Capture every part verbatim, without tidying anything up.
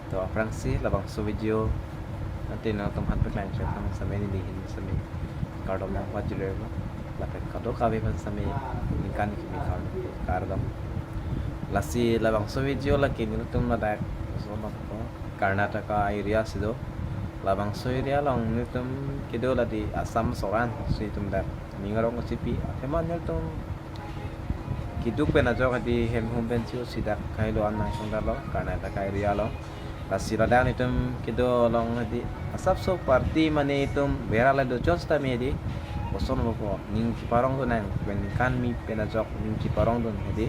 To aphrangsi labangso video ante nangtum aphan paklang chek nang same neli ahin same kardom nangpajirlo. Lapen kadokave aphan same ningkan kimi kardom. Lasi labangso video lake nelitum ladak, so, Karnataka area si do. Labangso area along nelitum kedo la di Assam soran si nelitum dak ning arong kachepiji. Athema nelitum keduk pen ajok hedi hem hum pen si-o si dak kahelo an nangchongdalo Karnataka area along. Lasi ladak nelitum kedo along hedi asapso party mane itum bera la do chon sitame hedi, koson bopo, ning keparong do nang, pen ningkan kimi pen ajok ning keparong do hedi.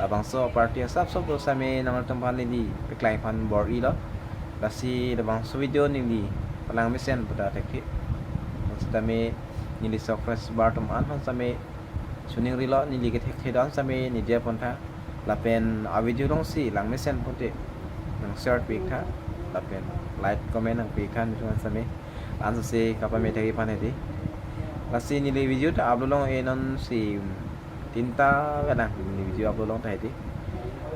Labangso party asapso do same nangtum aphan neli paklang aphan bor-ilo. Lasi labangso video neli palang mesen puta thekthe. Sitame neli subscriber atum an aphan same choningrilo, neli kethekthe don same neli dia pontha. Lapen a video alongsi lang mesen pute nang share pitha, lapen like comment nangpitha nelitum an same. Ansose kapame thek-ik aphan hedi. Lasi neli video ta upload long-e non si tinta galang neli video upload long ta hedi.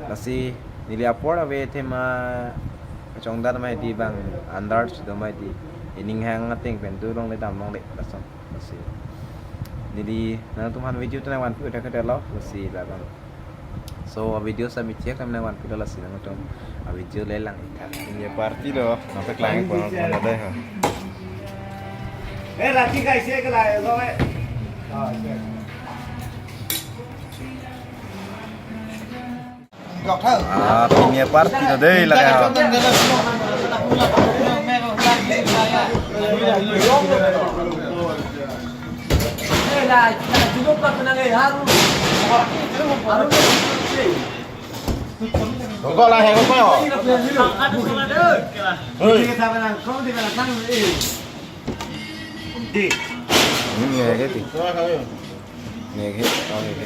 Lasi neli apor ave athema chongdat ma hedi bang andar si do ma hedi. Ining hang ateng pen tu longle dam longle lason. Lasi neli nangtum aphan video ta nangvanpi udah kedelo lasi labang. So a video sami chek nangvanpilo lasi nangtum a video le lang-ik tha. Ye party do, nang paklang pon pon dei ha. Eh, rati ka ise ke la lo eh. Ah, pini party lo dei lake ha. Kok lah, hei, kok. Hei. Ini ya, gitu. Neke, oh, neke.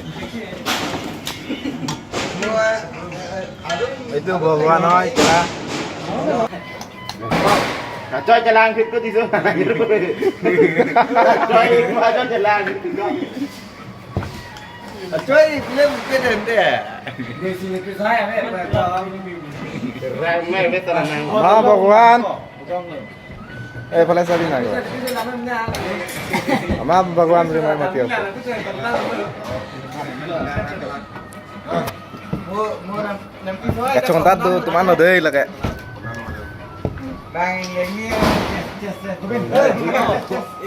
Itu Bhagwan oi, kela. Kacau jalan ikut itu. Kacau, kacau jalan ikut. Kacau ini film kita deh. Di sini ke saya, eh, Ramai betul nang. Ma Bhagwan. Eh, pala sabi na ko. Ama Bhagwan rimai mati ako. Kachongdat do atum an lo dei lake. Bang, yang ini,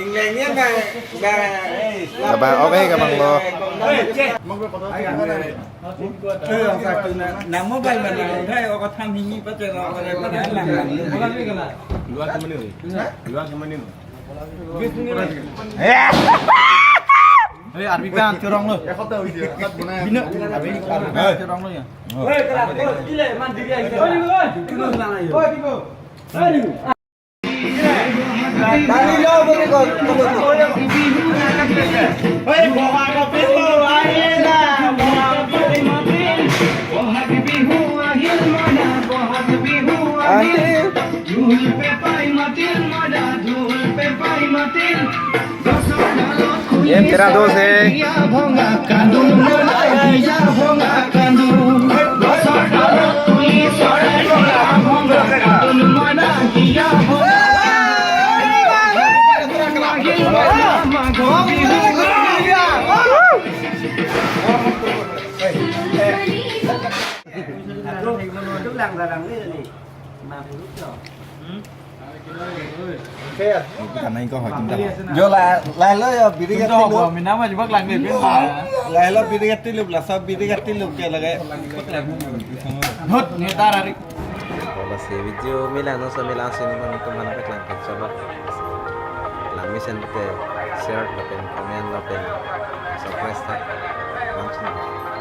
yang ini, bang, bang. Abang, oke, gampang lo. Nang mobile mana? Hai, oke, tham hini pace lo, oke, pace lang. Dua ke menit. Dua ke menit. Eh. Hei, arbi kan curang lo. Bina, arbi, arbi kan curang lo ya. Hei, kena, kau gila, mandiri aja. Kau di mana? Kau di mana? Aduh. Tadi lo, boleh kau, boleh kau. Akhir. Em, tera dos hai. Kanai ko hakim ta. Jo la, la lo ya biri ka tilu. Mina ma jubak lang de bin. La lo biri ka tilu, la sa biri ka tilu ke lage. Hut, ni tar ari. Lasi video mila no sa mila sini nangtum aphan paklang ke chalo. Lang mesen ke share lapen comment lapen subscribe ta. Langsung.